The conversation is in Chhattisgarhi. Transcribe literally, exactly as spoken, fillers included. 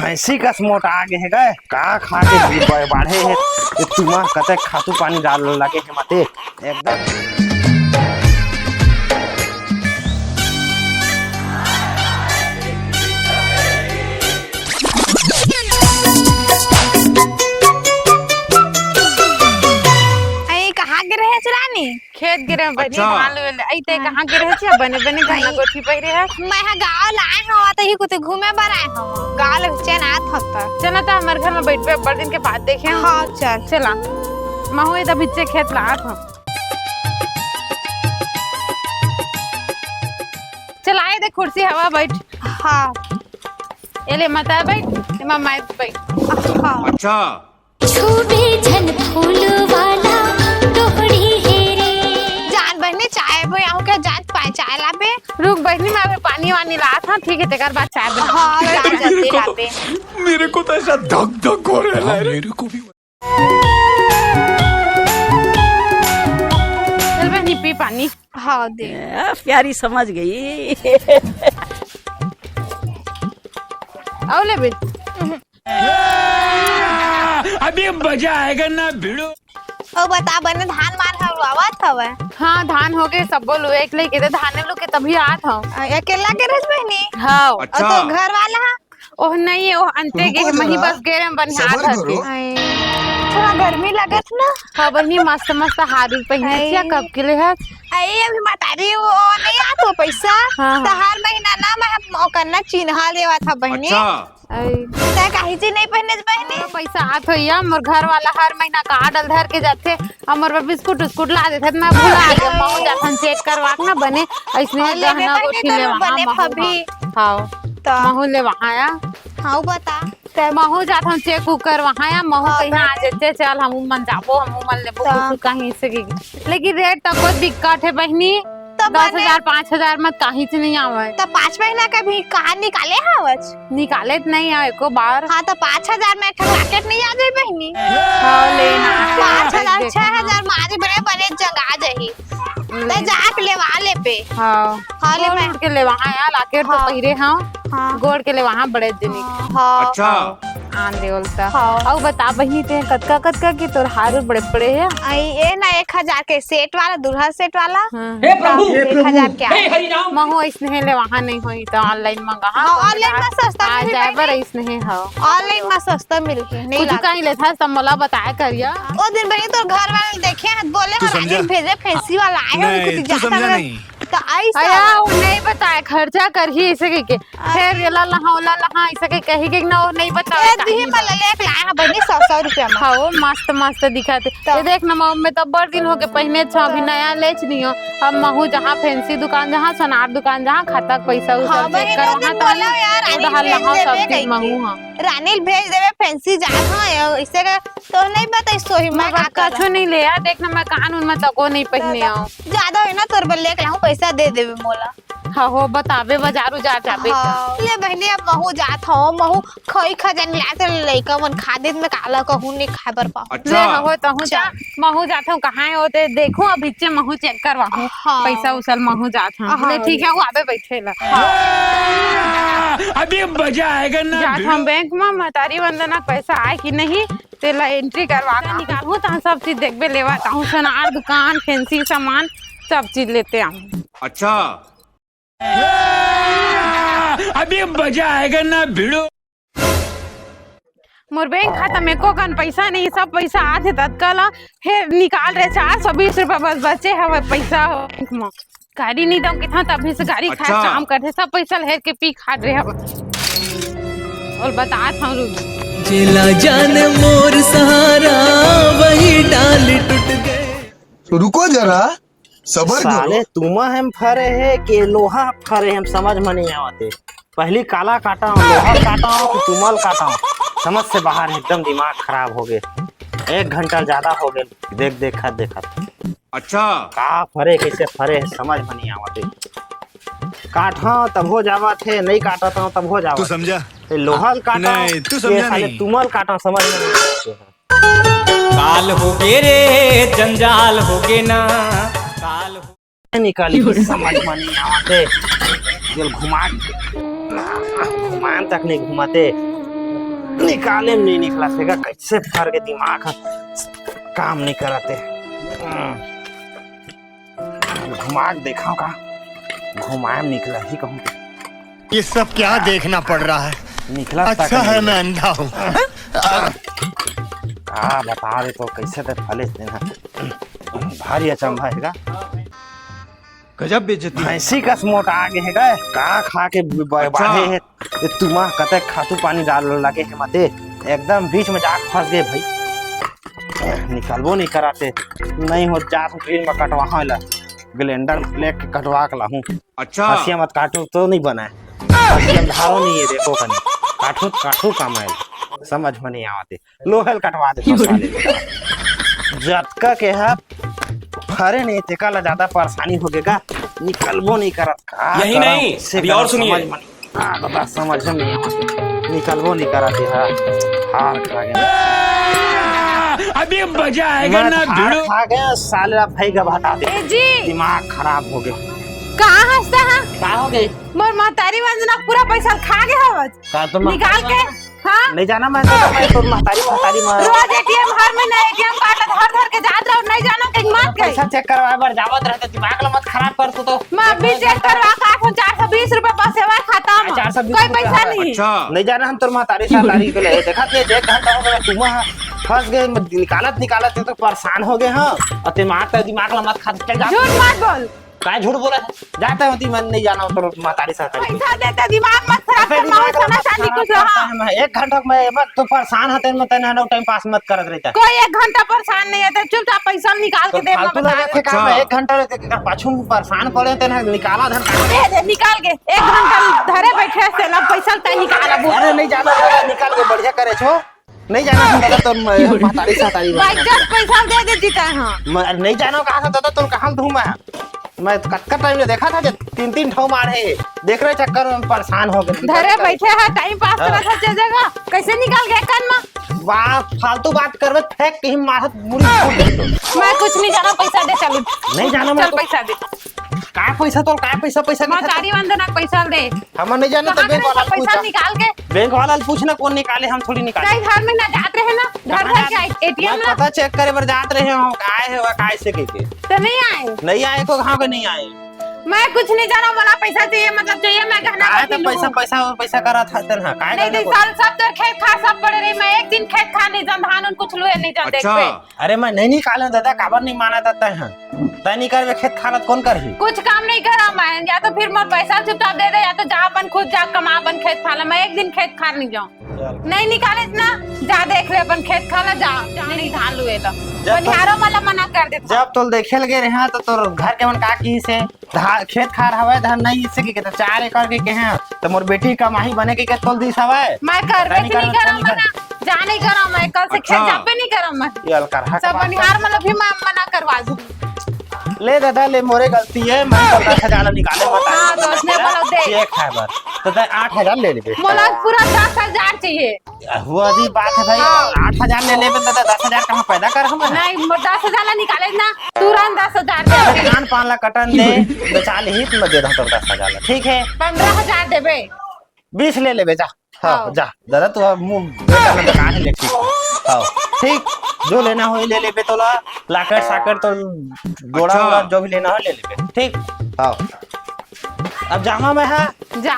भैंसी कस मोटा आगे हे गए, का खा के ब-, बाढ़े हे। ये तुमा कते खातू पानी डाल लगे हे मते एकदम। अई, कहाँ गे रहे रानी? खेत गे रहे बहिनी, अच्छा। धान लुए ले। अई, ते हाँ। कहाँ गे रहे छिया? बने बने गहना गोठी पहिरे हस। मैं हा गाँव लाए हव, त ही कुते घूमे बर आए हव। गाँव ले चैन आत हव त। चला त हमर घर में बैठबे, बड़ दिन के बाद देखे हव। हाँ, चल। चला। महू ए त बिच्चे खेत ला आत हव। चल आए दे कुर्सी हवा बैठ। हाँ। ए ले माता बैठ, एमा मैं बैठ। हाँ। अच्छा। छूबे झन फूल वाला डोहड़ी हे रे। जान बहिनी, चाय बोयाहूँ के जात पाए चाय लाबे। रुक बहिनी, मैं अभी पानी वानी लात हूँ, ठीक है, तेकर बाद चाय बना। हाँ, जा जल्दी लाबे। मेरे को तो ऐसा धक धक हो रहा है। मेरे को भी। चल बहिनी, पी पानी। हाँ, दे। ए, प्यारी समझ गई। आओ ले बे। अभी मजा आएगा ना भिड़ो। ओ बता, बने धान वान ह लुआवत हवय? हाँ, धान हो गए, सब्बो लुए के लेके दे, धाने लुके तभी आत हव। अ, अकेला के रहत बहिनी? हाँ। अच्छा। और तो घर वाला ह? ओह नहीं, ओह अंते गे, मही बस गे रे बनिहार धर के। आए। थोड़ा गर्मी लगत ना? हाँ बहिनी, मस्त मस्त हारू पहिने छिया, कब के ले हस? अरे अभी मतारी वो नहीं आत हो पैसा, हाँ, हाँ। तो हर महीना ना मैं ओकर ना चिन्हा लेवा था बहिनी। अच्छा। अई। तै काहीच नहीं पहिने बहिनी? मोर पैसा आत होइया, मोर घर वाला हर महीना कार्ड ल धर के जाथे, अउ मोर बर बिस्कुट उस्कुट ला देथे, त मैं भुला जाथंव। महू जाथन चेक करवा के ना बने, अइसने हाँ, लेबे गहना बहिनी, गोठी तो लेवा, बने महू, फबी। हाँ। हाँ। तो महू लेवा आया। हाँ, वो बता। तै महू जाथन चेक उक करवा आया, महू हाँ, कहीं तो आ जेते, चल हमू मन जाबो, हमू मन लेबो, तो कुछ कहीं से की। लेकिन रेट तो कोई दिक्कत है बहिनी। तो दस हजार, पाँच हजार में काहीच नहीं आवे। तो पाँच महीना का भी कहाँ निकाले हवच? निकाले त नहीं है एको बार। हाँ, तो पाँच हजार में एक ठो लॉकेट नहीं आ जाए बहिनी? हाँ, लेना। पाँच हजार, छह हजार में आज बड़े बड़े जंग आ जाही। ले। तो जाके लेवा ले पे। हाँ। हाँ, ले गोड़ मैं उड़ के लेवा, हाँ यार, लॉकेट तो हाँ। पहिरे हाँ। हाँ। गोड़ के लेवा, हाँ, बड़े दिन। हाँ। अच्छा। आन दे ओलता। हाँ। अउ बता बहिनी, ते कतका कतका के तोर हार बड़े बड़े है? आई, ए ना एक हजार के सेट वाला, दुल्हा सेट वाला। हाँ। हे प्रभु, एक हजार क्या? हे हरि राम। महू अइसने हे ले, वहाँ नहीं होई तो ऑनलाइन मंगा। हाँ, हाँ, ऑनलाइन में सस्ता आ मिलही जाए बहिनी। बर अइसने हे, हाँ। ऑनलाइन में सस्ता मिलही, नहीं कुछ लागे। कहीं लेथस त मोला बताया करिया। ओ दिन बहिनी तोर घर वाले देखे हैं, बोले तू हम समझा? रानी भेजे, फैंसी वाला आए हैं, नहीं, कुछ तू ज्यादा समझा कर नहीं। तो ऐसा अरे, वो नहीं बताए, खर्चा करही ऐसे कह के। अरे। फिर ये ला लहा, ओला लहा, ऐसे कह, कही के ना, वो नहीं बताए, ए, दिही काहे में ले लेके लाए हैं बहिनी, सौ, सौ रुपया में। हाँ, वो मस्त, मस्त दिखत हे। तो। ये देख ना, मम्मी तो बड़ दिन हो गए, पहिने छो, अभी तो। नया लेच नहीं हो। अब महू जहाँ फैंसी दुकान, जहाँ सोनार दुकान, जहाँ खाता पैसा उसा हाँ, चेक बहिनी, कर, वो वहाँ दिन तो बोला यार, रानी उधार भेज लहा देबे सब चीज कहीं महू के। हाँ। रानी भेज देबे फैंसी जाए, हाँ, ऐसे का तो नहीं बताई सोही मैं मैं का करा। कछु नहीं ले यार, देख ना, मैं कान उन में तको नहीं पहिने तो। आऊँ। ज्यादा होई ना तोर बर लेके लाहूं, पैसा दे देबे मोला। हाँ हो, बताबे बाजार उजार जाबे त। हाँ। ले बहिनी, अब महू जात हव, महू खई खजन लात लइका मन खा देत में काला कहूं नहीं खाए बर पाहूं। अच्छा। ले हो तहूं जा, महू जात हव, कहाँ हे होते देखूं, अब इच्चे महू चेक करवाहूं। हाँ। पैसा उसल महू जात हव। हाँ। ले ठीक है, वो आबे बैठे ला। हाँ। अभी मजा आएगा ना जात भिड़ो। हम बैंक में, मतारी वंदना पैसा आए कि नहीं, तेला एंट्री करवा के निकालहूं, तहां सब चीज देखबे लेवा, तहां सोनार दुकान, फैंसी सामान, सब चीज लेते आऊं। अच्छा। अभी मजा आएगा ना भिड़ो। मोर बैंक खाता में एको कन पैसा नहीं, सब पैसा आथे ततका ला, हे निकाल रहे चार सौ बीस रुपया बस बचे हवे पैसा बैंक में। गाड़ी नहीं दऊं किथां, तभी से गाड़ी खाए अच्छा। काम करथे, सब पैसा ल हेर के पी खात रहे हव। और बतात हूँ रुक। जेला जाने मोर सहारा, वही डाल टूट गए। रुको जरा, सबर करो। साले तुमा हम फरे हे के लोहा फरे, हम समझ में नहीं आवत हे। पहली काला काटा हूँ, लोहा काटा हूँ कि तुमल काटा हूँ, समझ से बाहर है, एकदम दिमाग खराब हो गए। एक घंटा ज्यादा हो गए देख देखत देखत। अच्छा। का फरे, कैसे फरे, समझ में नहीं आवत हे। काटहा तब हो जावत हे, नहीं काटत हूँ तब हो जावत तू हे। समझा? ए, लोहा ल काटा नहीं, तू ये समझा साले नहीं। तुमल काटा, समझ में नहीं आवत हे। काल हो गे रे, जंजाल हो गे ना, काल हो निकाली, समझ में नहीं आवत हे। जेल घुमा, घुमान तक नहीं घुमाते। निकाले में नहीं निकलत हे गा, कैसे फर के दिमाग ह काम नहीं करत हे। हम्म। घुमा के देखाव का, घुमाए में निकला ही कहूँ। ये सब क्या देखना पड़ रहा है? निकला तक अच्छा है नहीं। मैं अंधा हूँ। का बता दे तो कैसे ते फले तेन ह। भारी अचंभा हे गा। गजब बेइज्जती है। भैंसी कस मोटा आगे हे गा, का खा के ब-, ब-, अच्छा। बाढ़े हे। ये तुमा कते खातू पानी डाल लगे हे मते, एकदम बीच में जाके फंस गए भाई। निकलबो नहीं कराते, नहीं हो जात ड्रिल में कटवा ला, ग्लेंडर लेके कटवा के लाहूं। अच्छा। हंसिया मत काटू तो नहीं बनाए, हंसिया धारो नहीं है, देखो कनी काटू काटू कमाए, समझ में नहीं आवते। लोहल कटवा देथव साले। जतका के ह फरे नहीं, तेका ला ज्यादा परेशानी हो गे गा। निकलबो नहीं करत का यही करम, नहीं, से अभी करम और सुनिए। समझ में नहीं, आ, बता, समझ में नहीं आवत। निकलबो नहीं करत हे, हार खा गया। अभी मजा आएगा मैं ना, हार भिड़ू। खा गया, साले ला भाई का हटा दे। ए जी। दिमाग खराब हो गया। कहाँ हंसता है? का हो गई? मोर महतारी वंदना पूरा पैसा खा गया है आज। का तो निकाल के। हाँ? नहीं जाना मैं तो, मैं तो महतारी, महतारी में। रोज एटीएम, हर महीना एटीएम कार्ड धर धर के जात रहो, नहीं जाना कहीं मत गई। पैसा चेक करवाए बर जावत रहते, दिमाग ला मत खराब कर तू तो। मैं अभी चेक करवा के आठ हजार चार सौ बीस रुपए बस सेवा खाता में। चार सौ बीस कोई रुपए पैसा है। नहीं। अच्छा। नहीं जाना हम तोर महतारी सहतारी के लिए। देखा ते एक घंटा हो गया, तुम फंस गए, निकालत निकालत तो परेशान हो गए, हाँ। और ते मार ते दिमाग ला मत खा, चल जा। झूठ मत बोल। काय झूठ बोला? जाता होती मैं नहीं जाना, तो महतारी सहतारी। पैसा देते, दिमाग मत खराब अबे कर, दिमाग मत सोना मत चांदी खराब कुछ करता रहा। है मैं। एक घंटा में मत तो परेशान होते, मैं तेने ना टाइम पास मत करत रहता। कोई एक घंटा परेशान नहीं होते, चुपचाप पैसा निकाल के तो दे, मैं फालतू बता लगा थे रही काम में, हूँ। एक घंटा रहते के पाछू में परेशान पड़े, तेने निकाला धन। दे दे, निकाल के। एक घंटा धरे बैठे से लब पैसा तय निकाल अब। अरे नहीं जाना, निकाल के बढ़िया करे छो। नहीं जाना हम दादा, तो म-, महतारी सहतारी बाई बना। चांस पैसा दे दे जीता है, हाँ। मैं नहीं जाना कहाँ से दादा, तो कहाँ धूम है। मैं कतका टाइम ले देखा था, जब तीन तीन ठो मार है, देख रहे चक्कर में परेशान हो गए। धरे बैठे है, टाइम पास हाँ। करा था, चल जाएगा। कैसे निकाल गया कान में? वाह, फालतू बात करबे, फेंक कहीं मारत मुड़ी फूट दे तो। मैं कुछ नहीं जाना, पैसा दे, चल। नहीं जाना मैं चल, तो। पैसा दे। का पैसा तो, का पैसा, पैसा मैं दिखा। महतारी वंदना पैसा दे। हम नहीं जाना तो कहाँ बैंक वाला से पूछा। पैसा निकाल के? बैंक वाला ले पूछना कौन निकाले, हम थोड़ी निकाले। नहीं, घर में ना जात रहे ना, घर कहाँ घर जात? के एटीएम मैं ना। पता चेक करे बर जात रहे हो, आए हो, काय से के के? तो नहीं आए। नहीं आए, को कहाँ के नहीं आए? मैं कुछ नहीं जाना, मोला पैसा चाहिए, मतलब चाहिए, मैं गहना आए तो पहन लूँ। पैसा, पैसा और पैसा करा था तेन हा, काय नहीं, गहना नहीं, बोल? साल सब तेरे खेत खार सब पड़े रही, मैं एक दिन खेत खार नहीं जान, धान उन कुछ लुए नहीं जान, देख अच्छा। पे। अरे मैं नहीं निकाले दादा, काबर नहीं माना था तय हा? तय नहीं करबे खेत खार त कौन करही? कुछ काम नहीं करा मैं, या तो फिर मोर पैसा चुपचाप दे दे, या तो जा अपन खुद जा कमा अपन खेत खार ला। मैं एक दिन खेत खार नहीं जाऊँ। चल। नहीं निकाले ना, जा देख ले अपन खेत खार ला, जा, जा नहीं धान लुए ला। जब तो बनिहारो वाला मना कर देता। जब तोल देखे लगे रहे तो तोर घर के मन का की से धा-, खेत खार हवय, धान नहीं इसे के, के तो चार एकड़ के, के हैं, तो मोर बेटी कमाही बने के, के तोल दिस हवय। मैं कर पता नहीं नहीं करम, करा कौन मना, जा नहीं करम, मैं कल से खेत अच्छा। जाबे नहीं करम मैं। ये अलकर हक सब बात बनिहार कर। मतलब भी मैं मना करवा दूँ। ले दादा, ले, मोरे गलती है, मैं तो दस हजार निकाले, बता। हाँ, तो उसने बोला दे। चेक है बस, तो दे, आठ हजार ले लेबे। मोला पूरा दस हजार चाहिए। वो अभी बात है भाई, हाँ। आठ हजार ले लेबे तो दस हजार कहाँ पैदा कर हम? नहीं, मो-, दस हजार ला निकाले ना, तुरंत दस हजार दे। अरे कान पान ला कटन दे, बचा ले ही, तो मैं दे रहा हूँ तो दस हजार ला, ठीक है? पन्द्रह हजार देबे। बीस ले लेबे, जा। हाँ, हाँ। जा, दादा, तू अब मुंह बेटा में बता है, ले, ठीक। हाँ, ठीक, जो लेना हो, ले लेबे तोला, लाकर साकर तो जोड़ा अच्छा। वोड़ा जो भी लेना हो, ले लेबे, ठीक? हाँ। अब जामा मैं है। जा।